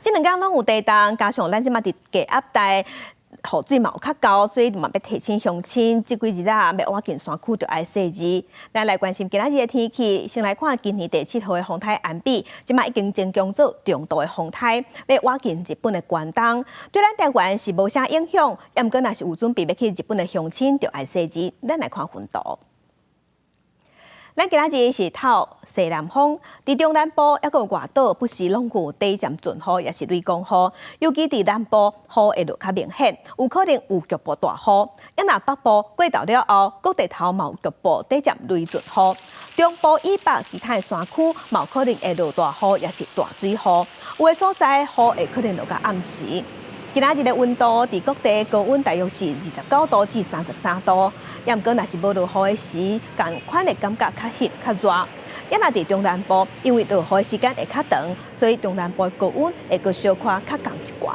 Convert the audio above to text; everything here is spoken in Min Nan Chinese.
這兩工攏有地動，加上咱這馬佇低壓帶，雨水嘛有較厚，所以嘛欲提醒鄉親，這幾日啊，欲倚近山區就愛細膩。咱來關心今仔日的天氣，先來看今年第七號的風颱安比，這馬已經增強做中度的風颱，欲倚近日本的關東，對咱台灣是無啥影響。毋過若是有準備欲去日本的鄉親，就愛細膩。咱來看雲圖。咱今仔日是透西南風，佇中南部抑閣有外島，不時攏有短暫陣雨，抑是雷公雨。尤其佇南部，雨會落較明顯，有可能有局部大雨。抑若北部過晝了後，各地頭嘛有局部短暫雷陣雨。中部以北其他的山區，嘛有可能會落大雨，抑是大水雨。有的所在雨會可能落到暗時。今仔日的溫度佇各地高溫大約是29度至33度，抑毋過若是無落雨的時，仝款的感覺較翕較熱。抑若佇中南部，因為落雨的時間會較長，所以中南部的高溫會閣小可較降一寡。